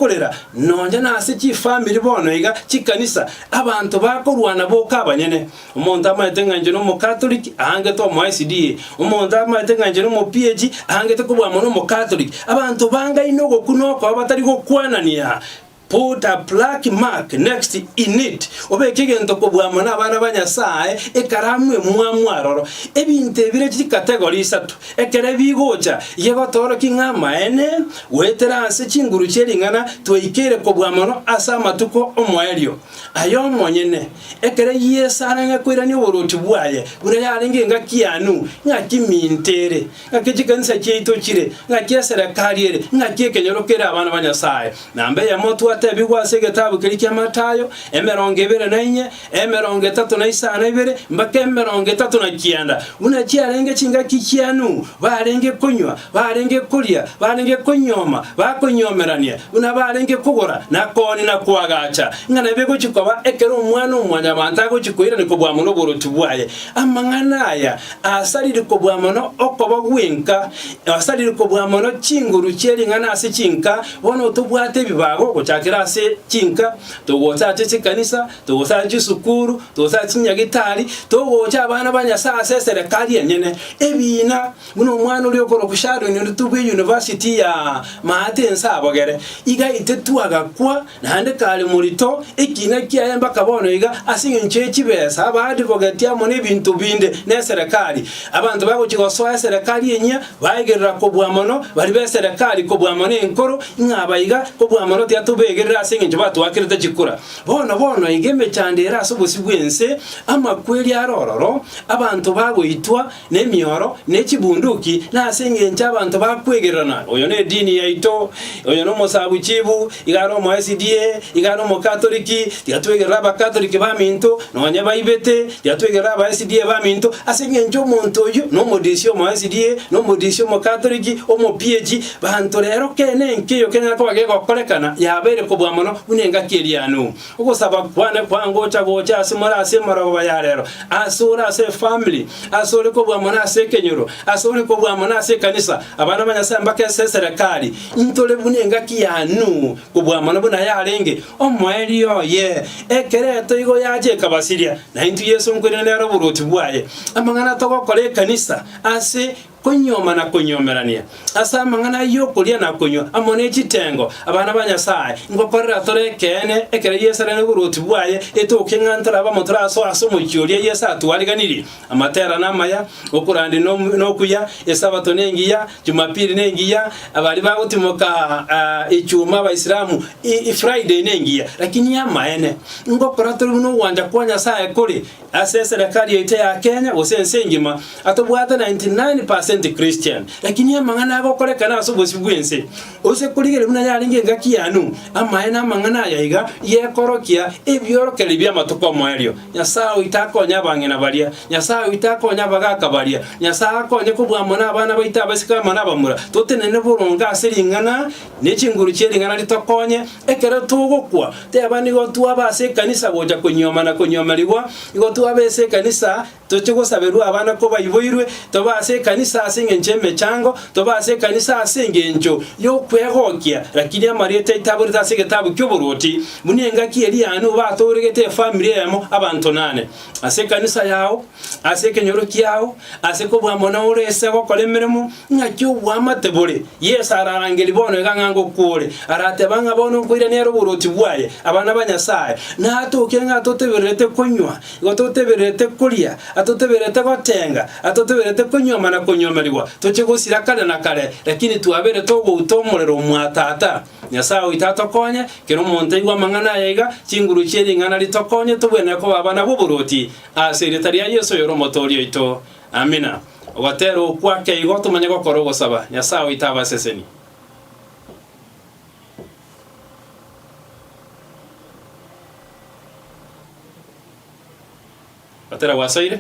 bakorera, nonye nase chifamiri bono iga, chikanisa, abanto bakorwana boka abanyene. Omonto amaete ng'a inche nomokatoliki, aangete omoa SDA. Omonto amaete ng'a inche nomo-PAG, aangete kobua amo nomokatoliki. Abanto bangaine ogokuna okoba batari gokwanania. Put a black mark next in it, obeke egento kobua amo nabana ba Nyasae, ekaramu emwamu aroro. Ebinto ebire chikategori isato, ekere bigocha, gegotoorokia ng'a amaene, goetera ase chinguru chie ring'ana, twaikeire kobua mono ase amatuko omoerio. Aye omonyene, ekere Yeso arenge koirania oboruoti bwaye, buna yarenge engaki ya Nuhu, ng'aki minto ere, ng'aki chikanisa chiaito chire, ng'aki eserekari ere, ng'aki ekenyoro kere abana ba Nyasae. Namba eyemo twatebigwa ase egetabu keria kia Matayo, emerongo ebere na inye, emerongo etato na isano na ibere, mpaka emerongo etato na kianda, buna chiarenge chingaki chia Nuhu, barenge konywa, barenge koria, barenge konyuoma, bakonyomerania, buna barenge kogora, na koonia, na koagacha, ng'a nabe egochia koba ekero Omwana-o-mwanyabanto agochia koirania kobua mono oboruoti bwaye. Amang'ana aya asarire kobua mono okoba gw'enka, asarire kobua mono chinguru chie ring'ana ase chinka, bono tobwate ebibago gochakera ase chinka, togocha ase chikanisa, togocha ase chisukuru, togocha ase chinyagitari, togocha abana ba Nyasae ase eserekari enyene, ebiina. Buna omwana oria okorokwa Sharon oria bwe university ya maate ense abogere, iga intwe twagakwa naende kare morito, ekina kiaye mpaka bono iga ase engencho ye chibesa abaadvocate amo nebinto binde ne eserekari. Abanto bagochia gosoa eserekari enyia baegerera kobua mono baria beserekari kobua mono enkoro ng'a aba iga kobua mono tiga tobegerere ase engencho batwakerete chikura. Bono bono iga emechando ere ase obosio bw'ense, amakweri are ororo, abanto bagoitwa, nemioro, ne chibunduki, na ase engencho abanto bakwegererana, oyo nedini yaito, oyo nomosabuchibu, iga are omo SDA, iga are omokatoliki, tiga twegerere abakatoliki baminto, nonye baibete, tiga twegerere aba SDA baminto, ase engencho omonto oyio nomodisi omo SDA, nomodisi omokatoliki, omo PAG, banto rero kene nkeiyo kenyare koba gegokorekana, yabeire kobua mono buna engaki eria ya Nuhu. Ogosaba kwane kwangocha gocha ase more ase emorogoba ya rero, ase ore ase efamiri, ase ore kobua mono ase ekenyoro, ase ore kobua mono ase ekanisa, abana ba Nyasae mbaka ase eserekari, intore buna engaki ya Nuhu, kobua mono buna yarenge omoerio oye, ekero etoigo yacha ekabasiria, na intwe Yeso nkoirana nere oboruoti bwaye. Amang'ana togokora ekanisa ase Konyuoma na konyuomerania ase amang'ana ay'okoria na konywa amo ne chitengo, abana ba Nyasae, ngokorera tore ekeene ekero Yeso are noboruoti bwaye, etoke ng'a ntore abamo torasoe ase omochie oria Yeso atwariganirie. Amatera namaya, okorandia nokuya, Esabato nengiya, Jumapili nengiya, baria bagotimoka Ijumaa Abaisilamu, Friday nengiya, lakini amaene, ngokora tore buna ogwancha kwa Nyasae kore. Ase eserekari yaito ya Kenya gose ense engima atobwate 99 percent Christian lakini amang'ana agokorekana ase obosio bwense ose korigereria buna yarenge engaki ya Nuhu amaene amang'ana aya iga yekorokia ebiorokererio biamatuko omoerio. Nyasae oito akonye abang'ina baria, Nyasae oito akonye abagaka baria, Nyasae akonye kobua mono abana baito abaiseke amo na abamura totenene boronge ase ring'ana ne chinguru chie ring'ana ritokonye ekero togokwa. Teba nigo twaba ase ekanisa gocha konyioma na konyiomerigwa, nigo twaba ase ekanisa toche gosaberwa abana kobaiboirwe, tobe ase ekanisa ase engencho y'emechango, tobe ase ekanisa ase engencho y'okwegokia, lakini amarieta aito aborete ase egetabu ki'oboruoti, buna engaki eria Nuhu batooregete efamiri eyemo abanto nane. Ase ekanisa yao, ase ekenyoro kiao, ase kobua mono ore ase gokora emeremo, ng'aki oboamate bore. Yeso ararangerie bono iga ng'a ngokwore, arateba ng'a bono nkoirania ere oboruoti bwaye, abana ba Nyasae, natoke ng'a atotebererete konywa, igo totebererete koria, atotebererete gotenga, atotebererete konyuoma na konyuomerigwa, toche gosira kare na kare, lakini twabere togouta omorero omwa Tata. Nyasae oito atokonye, kera omonto aigwe amang'ana aya iga, chinguru chie ring'ana ritokonye tobwenere koba abana b'oboruoti, ase erieta ria Yeso oyore Omotooria oito. Amina. Ogotera okwo ake igo tomanye gokora ogosaba. Nyasae oito abasesenie. Ogotera gwasoire.